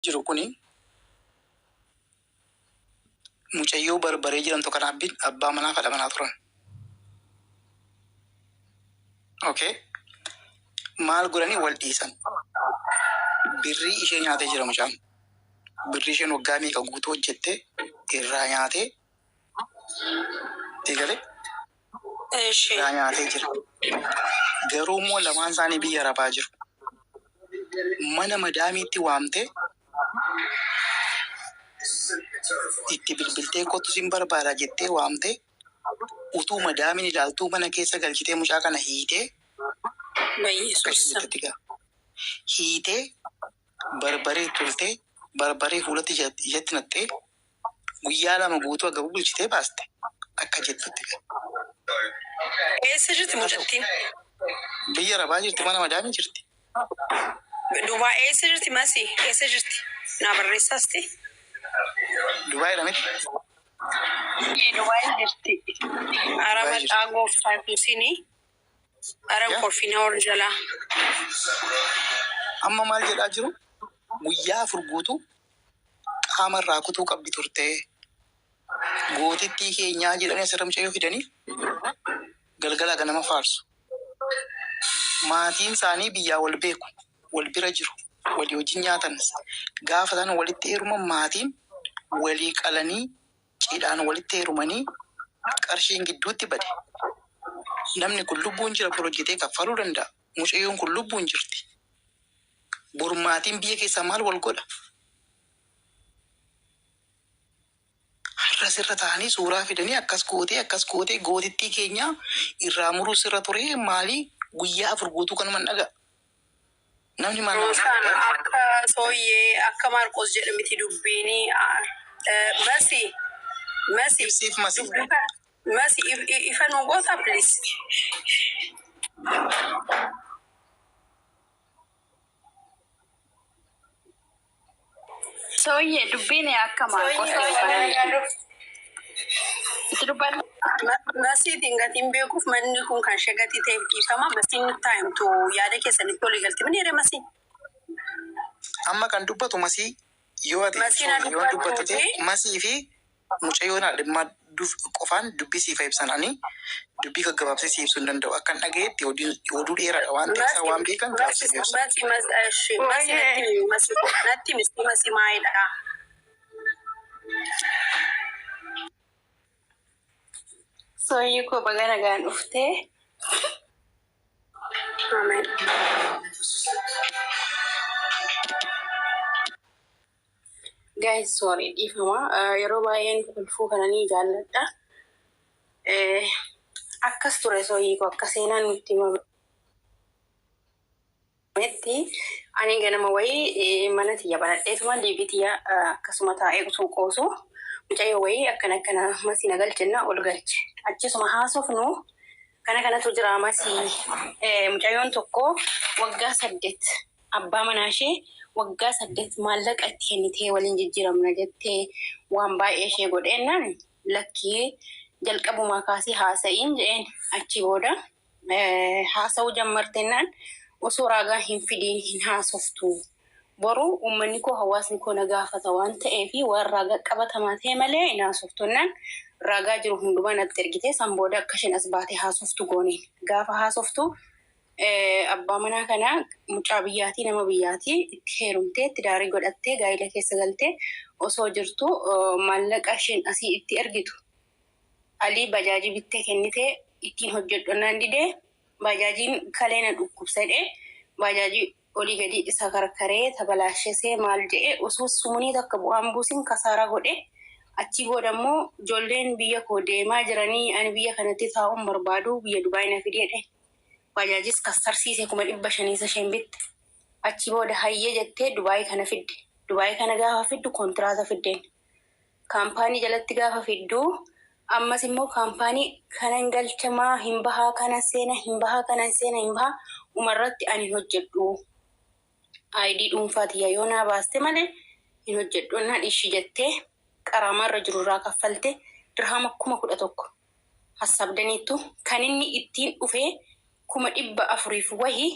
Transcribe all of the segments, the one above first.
Jiru kuni mucayyoo Barbaree jedhamtu kana abbin abbaa manaa fi haadha manaa turan. Okay. Maal godhanii wal dhiisan. Birrii ishee nyaatee jira mucaan. Birrii isheen waggaa meeqa guutuu hojjette irraa nyaatee eegale Eshi. irraa nyaatee jira. Garuu immoo lamaan isaanii biyya Arabaa jiru. Mana madaamiitti waamtee itti bilbiltee kottu sin barbaada jettee waamtee utuu madaamiin ilaaltuu mana keessa galchitee mucaa kana hiitee akka Bayyesuus isheen jettetti gaa. Hiitee barbaree tultee barbaree fuulatti ijatti naqxee guyyaa 2 guutuu agabuu bulchitee baaste akka jettutti gaa. Eessa jirti Haa ta'u. mucattiin? Biyya Arabaa jirti mana madaamii jirti. Dubaay eessa jirti Masi? Eessa jirti? Naa barreessaasti. Dubaayidha miti? Dubaay jirti. Ara Dubaay jirti. maqaa gooftaa Yesuusiini. Ara Yaa. kolfina ol jalaa. Amma maal jedhaa jiru? Guyyaa 4 guutuu qaama irraa kutuu qabdi turte. Gootittii keenyaa jedhanii asirra mucayyoo fidanii galgalaa ganama faarsu. Maatiin isaanii biyyaa wal beeku, wal bira jiru, walii wajjin nyaatan. Gaafa isaan walitti heeruman maatiin walii qalanii cidhaan walitti heerumanii qarshiin gidduutti bade. Namni kun lubbuun jira bor hojjetee kaffaluu danda'a. Mucayyoon kun lubbuun jirti. Bor maatiin biyya keessaa maal wal godha? Har'a sirra taa'anii suuraa fidanii akkas gootee akkas gootee gootittii keenyaa irraa muruu sirra turee maalii guyyaa 4 guutuu kanuman dhaga'a. Namni maal nama Roosaan godha? akka Sooyyee akka Maarqos jedhe miti dubbiini. Masi Masi Ibsiif Masi. dubbii kana Masi ifa nuu gootaa please. Sooyyee dubbiin akka Maarqos Sooyyee jedhu kana baga miti. nagaan dhufte. Itti dubbadhu. Masiitiin gatiin beekuuf manni kun kan ishee gatii ta'eef dhiifama. Masiin nutti haa himtu yaada keessanitti walii galti. Mini ree Masiin? Amma kan dubbatu Masii yoo ati Masiin haa sorry yoon dubbatte ta'e dubbattuuti. Masii fi Mucayyoon haadhimmaa duf qofaan dubbii siif haa ibsan. Ani dubbii gaggabaabsee sii ibsuu hin danda'u. Akkan dhagayetti oduu dheeraadha waan ta'eef isaan Masi waan beekan masi gabaabsanii ibsu. masi masi eshi masi natti Wayyee. himi masi natti himi masi maalidha? Sooyyii koo baga nagaan dhuftee. Amen. Guys sorry dhiifama yeroo baay'een kolfuu kana ni jaalladha. Akkas ture sooyyii koo akka seenaan nutti himametti ani ganama wayii mana tiyya banadheetuma liivii tiyya akkasuma taa'ee utuu qoosu mucayyoo wayii akkana akkana masii na galchenna ol galche achisuma haasofnu kana kanatu jira masii mucayyoon tokko waggaa 8 Abbaa manaa ishee waggaa 8 maallaqa itti kennitee waliin jijjiiramna jettee waan baay'ee ishee godheennaan lakkii jalqabumaa kaasee haasa'iin jedheen achi booda haasa'uu jammartennaan osoo raagaa hin fidiin hin haasoftu. Boru uummanni koo hawaasni koo na gaafata waan ta'eef waan raagaa qabatamaa ta'e malee hin haasoftu jennaan raagaa jiru hundumaa natti ergite san booda akka isheen as baatee haasoftu gooneen gaafa haasoftu Abbaa manaa kana mucaa biyyaatii nama biyyaatii itti heerumtee itti daarii godhattee gaa'ila keessa galtee osoo jirtu maallaqa isheen asii itti ergitu alii bajaajii bittee kennitee ittiin hojjedhu jennaan didee baajaajiin kalee na dhukkubsa jedhee baajaajii olii gadi isa karkaree tabalaashesee maal jedhee osoo sumunii takka bu'aan buusin kasaaraa godhe achii booda immoo ijoolleen biyya koo deemaa jiranii ani biyya kanatti taa'uun barbaadu biyya Dubaay na fidi jedhe. Baajaajis kassarsiise 500,000 isa isheen bitte. Achi booda hayyee jettee Dubaay kana fidde. Dubaay kana gaafa fiddu kontiraata fiddeen. Kaampaanii jalatti gaafa fiddu ammas immoo kaampaanii kanan galchamaa hin bahaa kanan seena hin bahaa kanan seena hin bahaa umarratti ani hin hojjedhu. ID dhuunfaa tiyya yoo naa baaste malee hin hojjedhu jennaan ishi jettee qaraamaa irra jiru irraa kaffalte dirhaama 11,000. hassabdaniittu kan inni ittiin dhufe 400,000 fi wahi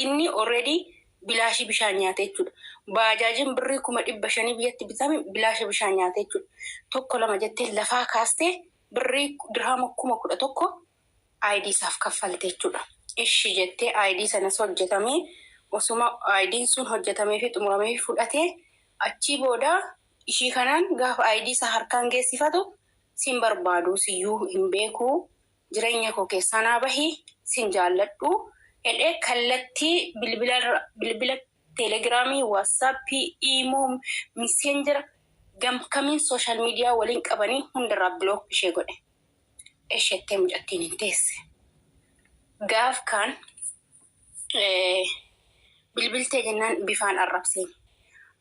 inni already Bilaashii bishaan nyaate jechuudha. Baajaajiin birrii 500,000 biyyatti bitame bilaasha bishaan nyaate jechuudha. Tokko lama jettee lafaa kaastee birrii dirhama 11,000 ID isaaf kaffalte jechuudha. Ishi jettee ID sanas hojjetamee, osuma IDn sun hojjetamee fi xumuramee fudhatee, achii booda ishii kanaan gaafa ID isaa harkaan geessifatu, "Sin barbaadu, siyyuu hin beeku, jireenya koo keessaa naa bahi, sin jaalladhu," jedhee kallattii bilbila bilbila Telegramii, WhatsAppii, Imo, Messengera gamkamiin social media waliin qabanii hundarraa block ishee godhe. Isheettee mucattiin hin teesse. Gaaf kaan bilbiltee jennaan bifaan arrabseen.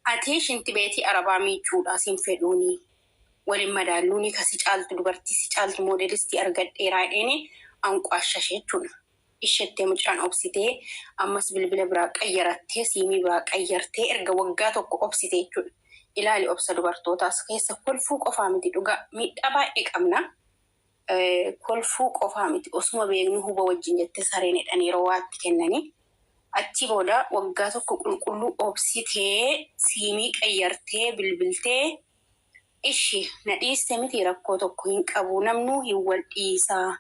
"Ati shinti beetii arabaa miicuudha, sin fedhuuni. Waliin madaalluuni, ka si caaltu, dubartii si caaltu, moodelistii argadheeraa," jedheeni anqwaashashe jechuudha. Isheettee mucaan obsitee ammas bilbila biraa qayyarattee, siimii biraa qayyartee, erga waggaa tokko obsite jechuudha. Ilaali obsa dubartootaas keessa kolfuu qofaa miti, dhugaa miidhaa baay'ee qabna. Kolfuu qofaa miti, osuma beeknu huba wajjin jettee sareen jedhan yeroo waatti kennanii. Achi booda waggaa tokko qulqulluu obsitee, siimii qayyartee, bilbiltee, "Ishi, na dhiiste miti, rakkoo tokko hin qabu, namnuu hin wal dhiisaa.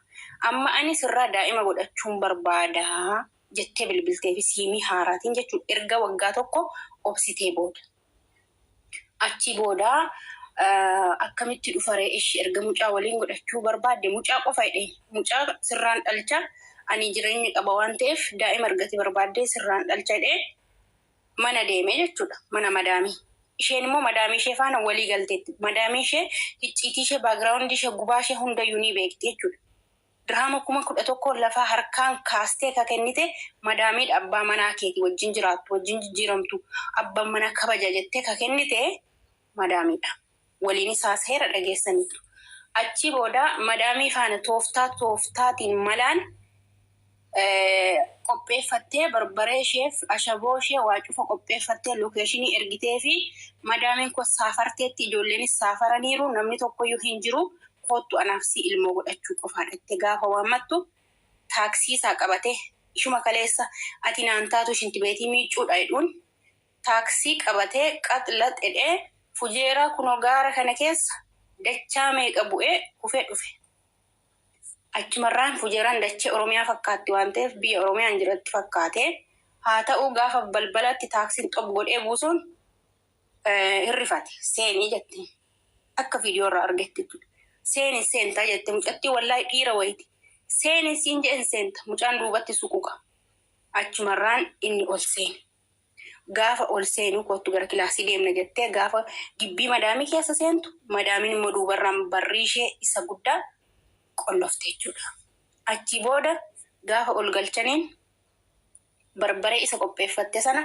Amma ani sirraa daa'ima godhachuun barbaadaa," jettee bilbiltee fi siimii haaraatiin jechuudha. Erga waggaa tokko obsitee booda. Achi booda akkamitti dhufaree? Ishi, erga mucaa waliin godhachuu barbaadde, mucaa qofa jedhee, "Mucaa sirraan dhalcha, ani jireenya qaba waan ta'eef, daa'ima argate barbaaddee sirraan dhalcha," jedhee mana deemee jechuudha. Mana madaamii. Isheen immoo madaamii ishee faana walii galteetti. Madaamii ishee icciitii ishee, backgroundii ishee, gubaa ishee hundayyuu ni beekti jechuudha. Dirhama 11,000 lafaa harkaan kaastee ka kennite madaamiidha. Abbaa manaa keeti wajjin jiraattu, wajjin jijjiiramtu, abbaan manaa kabaja jettee ka kennite madaamiidha. Waliin isaa seera dhageessaniitu. Achi booda madaamii faana tooftaa tooftaatiin malaan qopheeffattee, barbaree isheef, ashaboo ishee, waa cufa qopheeffattee, locationii ergitee fi madaamiin koo saafarteetti, ijoolleenis saafaraniiru, namni tokkoyyuu hin jiru, koottu, anaaf si ilmoo godhachuu qofaadha jettee gaafa waammattu, taaksii isaa qabatee, ishuma kaleessa "Ati naan taatu, shintibeetii miicuudha" jedhuun, taaksii qabatee qaxla xedhee Fujeeraa kunoo gaara kana keessa dachaa meeqa bu'ee kufee dhufe. Achumarraan Fujeeraan dachee Oromiyaa fakkaatti waan ta'eef, biyya Oromiyaan jiratti fakkaate. Haa ta'uu, gaafa balbalatti taaksiin xob godhee buusuun hirrifate. "Seenii," jettiin. Akka viidiyoo irraa argetti jechuudha. "Seeni, seentaa," jette mucattii, wallaahi dhiira wayiiti. "Seeni siin jedhen, seenta." Mucaan duubatti suquqa. Achumarraan inni ol seene. Gaafa ol seenu, "Kottu, gara kilaasii deemna," jettee gaafa gibbii madaamii keessa seentu, madaamiin immoo duubarraan barrii ishee isa guddaa qollofte jechuudha. Achii booda gaafa ol galchaniin barbaree isa qopheeffatte sana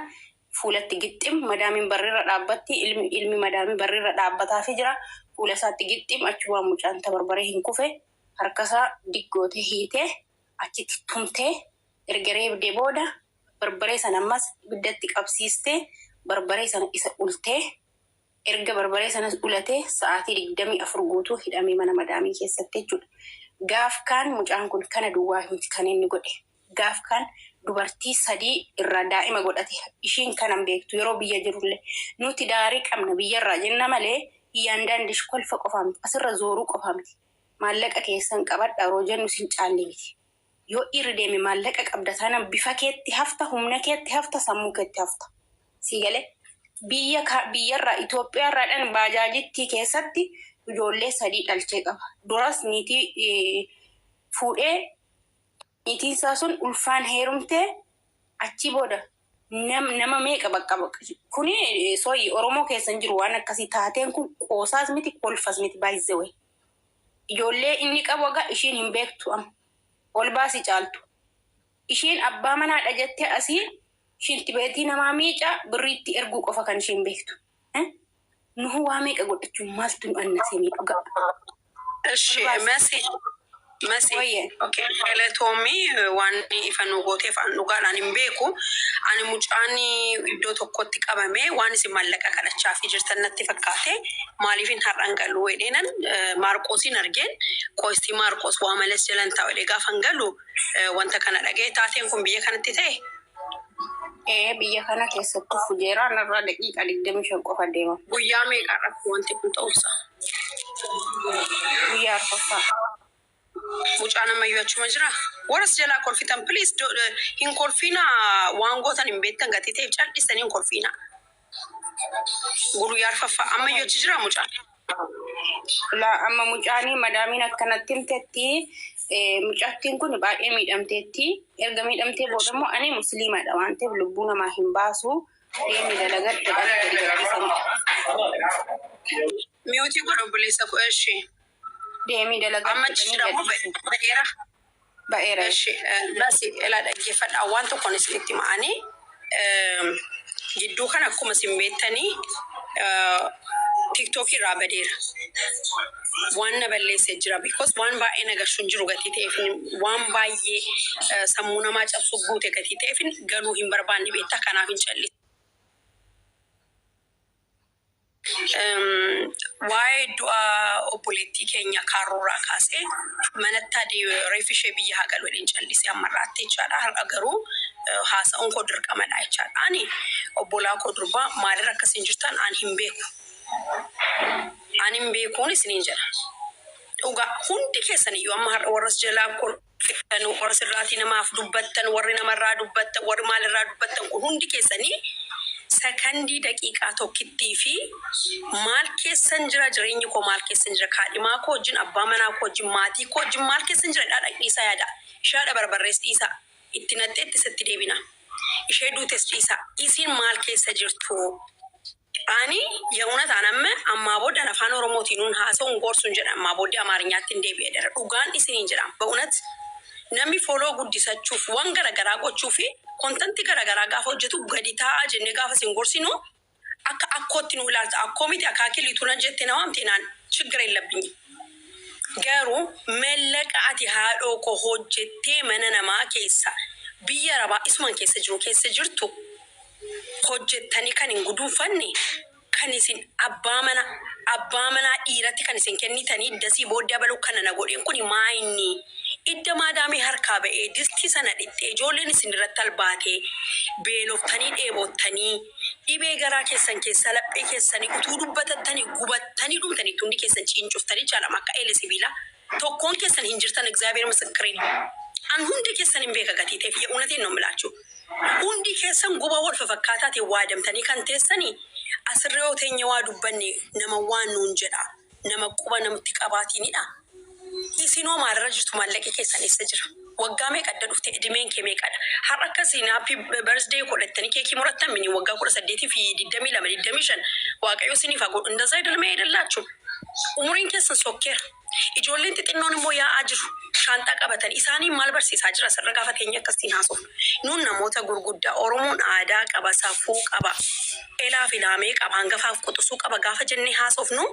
fuulatti gixxim. Madaamiin barriirra dhaabbatti, ilmi madaamii barriirra dhaabbataafii jira, fuula isaatti gixxim. Achumaan mucaan ta barbaree hin kufe, harkasaa diggootee hiitee, achitti tumtee, erga reebdee booda barbaree sana ammas ibiddatti qabsiistee, barbaree sana isa ultee, erga barbaree sanas ulatee sa'aatii 24 guutuu hidhamee mana madaamii keessatti jechuudha. Gaaf kaan mucaan kun kana duwwaa miti kan inni godhe. Gaaf kaan dubartii sadii irraa daa'ima godhate. Ishiin kanan beektu yeroo biyya jirullee, nuti daarii qabna biyyarraa jenna malee, iyyaandaandish kolfa qofaa miti, asirra zooruu qofaa miti. Maallaqa keessan qabadha yeroo jennu sin caalle miti. Yoo dhiirri deeme maallaqa qabda taanaan bifa keetti hafta, humna keetti hafta, sammuu keetti hafta. Sii galee biyya biyyarraa Itoophiyaarraadhaan baajaajittii keessatti ijoollee sadii dhalchee qaba. Duras niitii fuudhee, niitiin isaa sun ulfaan heerumtee, achi booda nama meeqa bakka kuni soyi Oromoo keessa hin jiru waan akkasii taateen kun qoosaas miti, kolfas miti, baay'isee. Ijoollee inni qabu egaa ishiin hin beektu amma. Ol baasii caaltu. Ishiin abbaa manaadha jettee asii shintibeetii namaa miica birriitti erguu qofa kan isheen beektu. Nuhu waa meeqa godhachuun maaltu nu annasee dhugaa? እሺ መሲ መሲ። Wayye. Okay, galatoomii waan ifa nu gooteef. An dhugaadhaan hin beeku. Ani mucaan iddoo tokkotti qabame waan isin maallaqa kadhachaafii jirtan natti fakkaate. Maaliifin har'an galu jedheenan Maarqoosiin argeen, qoistii Maarqoos waa males jalan taa'u jedhee gaafan galu wanta kana dhaga'e. Taateen kun biyya kanatti ta'e. Ee, biyya kana keessattuu Fujeeraan irraa daqiiqaa 25 qofa deema. Guyyaa meeqaadhaaf wanti kun ta'uusa? Guyyaa arfaffaa. Mucaan ammayyuu achuma jira. Warras jalaa kolfitan, please hin kolfinaa. Waan gootan hin beektan gatii ta'eef cal'istanii hin kolfinaa. Guyyaa arfaffaa ammayyuu achi jira mucaan? La, amma mucaanii madaamiin akkanatti himtetti, mucattiin kun baay'ee miidhamteetti. Erga miidhamtee booda immoo ani musliimadha waan ta'eef lubbuu namaa hin baasu. Deemi dalagadhu jedhanii gadi gadhiisanidha. Mute godha obboleessa koo ishee. Deemi dalagadhu Amma achi jedhanii jira moo gadhiisan. ba'eera? Ba'eera. Eshi, basi elaa dhaggeeffadhaa, waan tokkoon isinitti ma'anii gidduu kana akkuma isin beektanii TikTok irraa badeera. Waan na balleessee jira because waan baay'ee na gashu hin jiru gatii ta'eef, waan baay'ee sammuu namaa cabsu guute gatii ta'eef galuu hin barbaanne beektaa, kanaaf hin callisu. Waa'ee du'a obboleettii keenya kaarroorraa kaasee manatti adii reeffi ishee biyya haa galu jedheen callisee ammarraatti jechaadha. Har'a garuu haasa'uun koo dirqamadha jechaadha. Ani obbolaa koo durbaa maalirra akkasiin jirtan ani hin beeku. Ani hin beekuun isiniin jedha. Dhugaa hundi keessan iyyuu amma har'a warras jalaa kolfitan, warra sirraatii namaaf dubbattan, warri namarraa dubbattan, warri maalirraa dubbattan kun hundi keessanii sakandii daqiiqaa tokkittii fi maal keessan jira, jireenyi koo maal keessan jira, kaadhimaa koo wajjin, abbaa manaa koo wajjin, maatii koo wajjin maal keessan jira dhaa dhiisaa yaada. Ishaadha barbarrees dhiisaa. Itti naxxeetti isatti deebina. Ishee duutes dhiisaa. Isin maal keessa jirtu? Ani የእውነት amma ammaa booda afaan Oromootiin nun haasa'uun gorsuun jedha, ammaa booddee Amaarinyaatti hin deebi'e dha. Dhugaan isiniin jedha. በእውነት namni follow guddisachuuf waan garaagaraa gochuu fi content garaagaraa gaafa hojjetu gadi taa'aa jennee gaafa isin gorsinu akka akkootti nu ilaalta. Akkoo miti, akaakiliitu nan jette na waamte naan ችግር የለብኝም. Garuu mallaqa ati haadhoo koo hojjettee mana namaa keessa biyya arabaa isuman keessa jiru keessa jirtu hojjettanii kan hin guduunfanne, kan isin abbaa manaa dhiiratti kan isin kennitanii dasii booddee abaluu kana na godheen kuni maa inni idda maadaamii harkaa ba'ee distii sana dhixxee ijoolleen isin irratti albaatee beeloftanii dheebottanii dhibee garaa keessan keessa laphee keessanii utuu dubbatattanii gubattanii dhumtanii hundi keessan ciincuftanii jaalama akka eele sibiilaa tokkoon keessan hin jirtan. እግዚአብሔር ምስክሬ ነው። An hundi keessan hin beeka gatii ta'eef የእውነቴን ነው የምላችሁ። Hundi keessan guba wal fafakkaataa ta'e waadamtanii kan teessanii asirra yoo teenye waa dubbanne nama waan nuun jedha, nama quba namatti qabaatiinidha. Isinoo maalirra jirtu? Maallaqi keessan eessa jira? Waggaa meeqa adda dhufte? Idimeen kee meeqadha? Har'a akkasiin happy birthday godhattanii keekii murattan mini waggaa 18 fi 22, 25 waaqayyo isiniif haa godhu. እንደዛ አይደለም አይደላችሁ? Umuriin keessan sokkeera. Ijoolleen xixinnoon immoo yaa'aa jiru. Shaanxaa qabatan isaanii maal barsiisaa jira? Asirra gaafa teenya akkasiin haasofnu. Nuun namoota gurguddaa, Oromoon aadaa qaba, safuu qaba, elaa fi laamee qaba, hangafaaf quxisuu qaba gaafa jennee haasofnu.